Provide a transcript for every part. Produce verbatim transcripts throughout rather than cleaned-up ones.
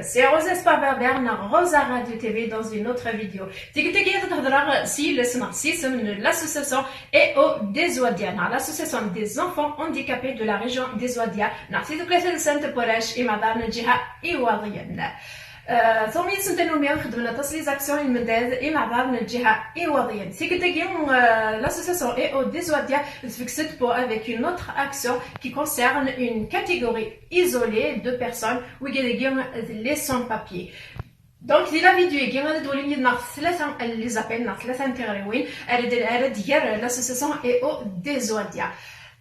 C'est Rosa Espoir Berbère, na Rosa Radio T V dans une autre vidéo. Tikkelt-agi ad d-hedreɣ s yiles neɣ s yisem n l'association E O des Oadiens, neɣ l'association des enfants handicapés de la région des Oadiens, neɣ tidukla tadelsant n warrac imeɛḍaren n lǧiha Iwaḍiyen. Euh, tumyint n tannumi xeddmen aṭas les actions i lmendad imeɛḍaren n lǧiha Iwaḍiyen. Tikkelt-agi, euh, l'association E O des Oadiens tfekset pour avec une autre action qui concerne une catégorie isolée de personnes, wigad-agi d les sans-papiers. Donc, di la vidéo-agi, ad d-walim yid-neɣ tlata n les appels, neɣ tlata n tiɣriwin, ara d-, ara d-ger l'association E O des Oadiens.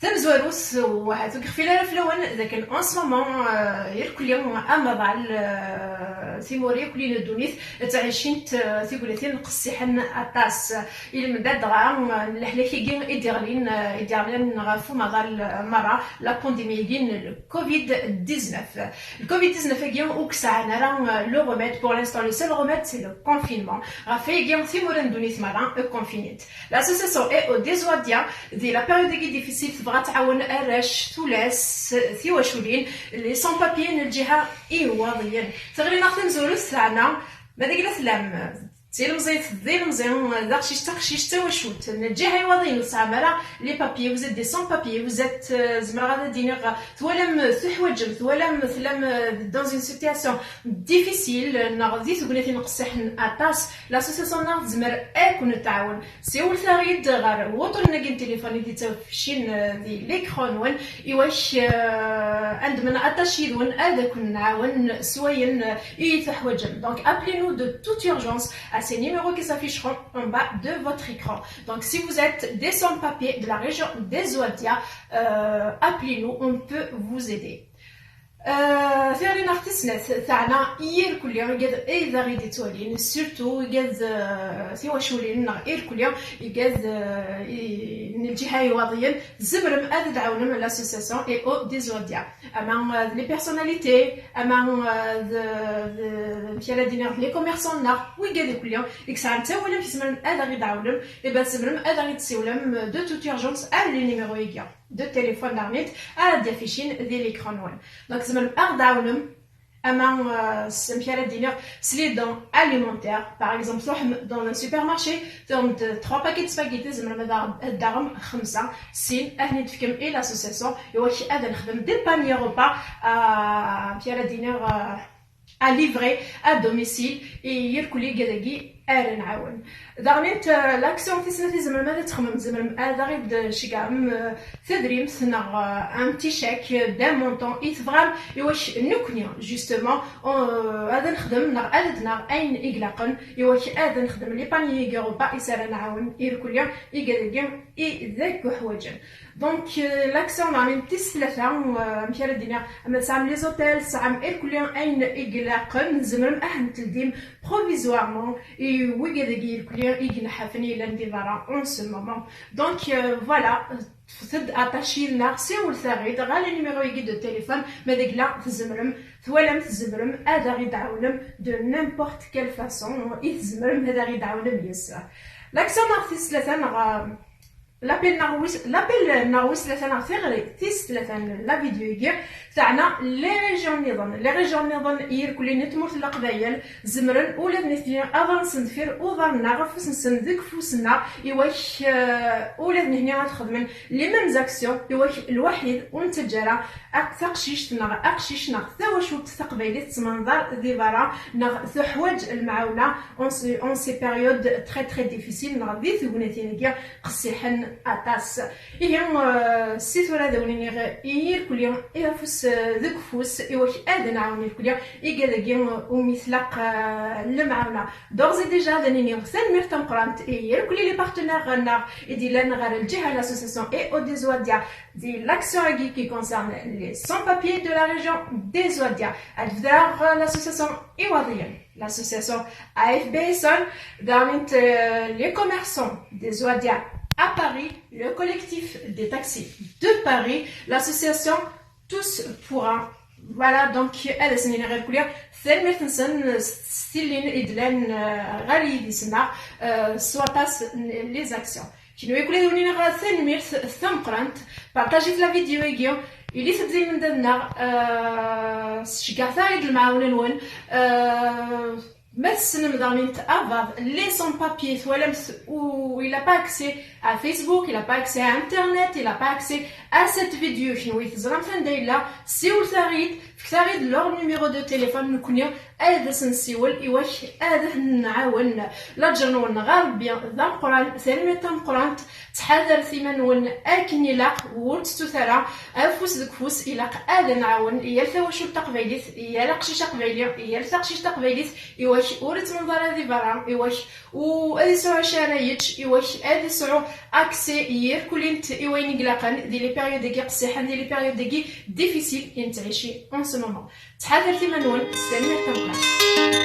Tamezwarut, u ahat ur yeɣfil ara fell-awen, d akken en ce moment, euh, irkelli amaḍal, euh, timura irkelli n ddunit, ttɛicint, euh, tigulatin qessiḥen aṭas. I lmendad dɣa, euh, n lehlak-agi i d-iɣlin, euh, i d-iɣlin ɣef umaḍal, euh, merra, la pandémie-agi n le covid dix-neuf. Le covid dix-neuf-agi ur yesɛan ara, euh, le remède pour l'instant. Le seul remède, c'est le confinement. Ɣef wayagi, timura n ddunit merra, euh, confinent. L'association E O des Oadiens, di la période-agi difficile, tebɣa ad tɛawen arrac, tullas, tiwaculin, les sans-papiers n lǧiha Iwaḍiyen. Tiɣri-nneɣ tamezwarut teɛna, ma d agla tellam, d tilemẓit, d ilemẓi, d aqcic, d taqcict, d tawacult n lǧiha Iwaḍiyen, ur tesɛam ara les papiers, vous êtes des sans-papiers, vous êtes, euh, zemreɣ ad d-iniɣ, twalam, euh, tuḥwaǧem, twalam, tellam, euh, dans une situation difficile, neɣ di tegnatin qessiḥen aṭas, l'association-nneɣ tezmer ad ken-tɛawen. Siwlet-aɣ-id ɣer wuṭṭunen-agi n tilifun i d-yettafcin, euh, di l'écran-nwen, iwac, euh, ad nedmen aṭas yid-wen ad ken-nɛawen s wayen, euh, i tuḥwaǧem. Donc, appelez-nous de toute urgence à ces numéros qui s'afficheront en bas de votre écran. Donc, si vous êtes des sans-papiers de la région des Oadiens, euh, appelez-nous, on peut vous aider. Euh, tiɣri-nneɣ tis snat, teɛna i yirkelli, igad ay d aɣ-id-ittwalin, surtout igad, euh, tiwaculin neɣ irkelli, igad, euh, i, n lǧiha Iwaḍiyen, tzemrem ad d-tɛawnem l'association E O des Oadiens. Ama, euh, d les personnalités, ama, euh, d, d, amek ara d-iniɣ, d les commerçants neɣ wigad irkelli i yesɛan tawlamt, tzemrem ad aɣ-id-tɛawnem, et ben, tzemrem ad aɣ-id-tessiwlem, euh, de toute urgence à le numéro-agi de téléphone daɣen ara d-afficin di l'écran-nwen. Donc, tzemrem ad aɣ-d-tɛawnem, ama, euh, s-, amek ara d-iniɣ, s les dons alimentaires. Par exemple, tṛuḥem dans un supermarché, tuɣem-d trois paquets de spaghettis, tzemrem ad aɣ-, ad d-taɣem xemsa, sin, ad ten-id-tefkem i l'association, iwac ad nexdem des paniers repas, euh, amek ara d-iniɣ, euh, à livrer à domicile, i yirkelli igad-agi ara nɛawen. Daɣen, euh, l'action tis snat i tzemrem ad txedmem, tzemrem ad aɣ-id-tceggɛem, euh, tadrimt neɣ, euh, un petit chèque d'un montant i tebɣam, iwac nekkni, justement, euh, ad nexdem neɣ ad d-naɣ ayen i ilaqen, iwac ad nexdem les paniers repas i s ara nɛawen irkelli igad-agi i d akk uḥwaǧen. Donc, euh, l'action daɣen tis tlata, euh, amek ara d-iniɣ, ama tesɛam les hôtels, tesɛam irkelli ayen i ilaqen, tzemrem ad ten-teldim provisoirement i wigad-agi irkelli i ineḥḥafen yellan di berra en ce moment. Donc, euh, voilà, ṭṭfet-d aṭaci-nneɣ, siwlet-aɣ-id ɣer le numéro-agi de téléphone, ma d agla tzemrem, twalam tzemrem ad aɣ-id-tɛawnem de n'importe quelle façon i tzemrem ad aɣ-id-tɛawnem yes. L'action-nneɣ tis tlata neɣ, euh, L'appel neɣ wis, l'appel neɣ wis tlata neɣ tiɣri tis tlata n la vidéo-agi teɛna les régions nniḍen. Les régions nniḍen i irkelli n tmurt n Leqbayel zemren ula d nitni ad ḍalsen deffir uḍar-nneɣ, afus-nsen deg ufus-nneɣ, iwac, euh, ula d nitni ad xedmen les mêmes actions, iwac lwaḥid ur nettaǧǧa ara aq-, taqcict neɣ aqcic neɣ tawacult taqbaylit tettmenḍar di berra neɣ tuḥwaǧ lemɛawna en ce, en ces périodes très, très difficiles neɣ di tegnatin-agi qessiḥen aṭas. Ihi, euh, si tura ad awen-iniɣ i irkelli, i afus, euh, deg ufus, iwac ad nɛawen irkelli, igad-agi, euh, umi tlaq, euh, lemɛawna. D'ores et déjà, ad nini tanemmirt tameqqrant i irkelli les partenaires-nneɣ i d-illan ɣer lǧiha l'association E O des Oadiens di l'action-agi qui concerne les sans-papiers de la région des Oadiens. Ad bder, euh, l'association Iwaḍiyen, l'association A F B S N, daɣen, euh, les commerçants des Oadiens à Paris, le collectif des taxis de Paris, l'association Tous pour un. Voilà, donc, ad asen-iniɣ irkelli tanemmirt-nsen s, s tillin i d-llan, euh, ɣer yidis-nneɣ, euh, s waṭas n les actions. Kenwi irkelli ad wen-iniɣ tanemmirt tameqqrant, partagez la vidéo-agi, Ilit-d d imendad-nneɣ, euh, ceggɛet-aɣ-id lemɛawna-nwen. Euh, ma tessnem daɣen abaḍ, les sans-papiers, twalam-t, u il a pas accès à Facebook, il a pas accès à Internet, il a pas accès à cette vidéo, kenwi teẓram-t anda yella, siwlet-aɣ-id, fket-aɣ-id leur numéro de téléphone, nekkni ad as-nsiwel, iwak ad as-nɛawen. Laǧer-nwen ɣer Rebbi d ameqqran, tanemmirt tameqqrant, ttḥadaret iman-nwen akken ilaq, ur tettut ara afus deg ufus, ilaq ad nɛawen yal tawacult taqbaylit, yal aqcic aqbayli, yal taqcict taqbaylit, iwak ur ittmenḍ ara di berra, iwak u ad isɛu acu ara yečč, iwak ad isɛu accès irkulint i wayen i ilaqen di les périodes-agi qessiḥen, di les périodes-agi difficiles i nettɛici en ce moment. Ttḥadaret iman-nwen, tanemmirt tameqqrant.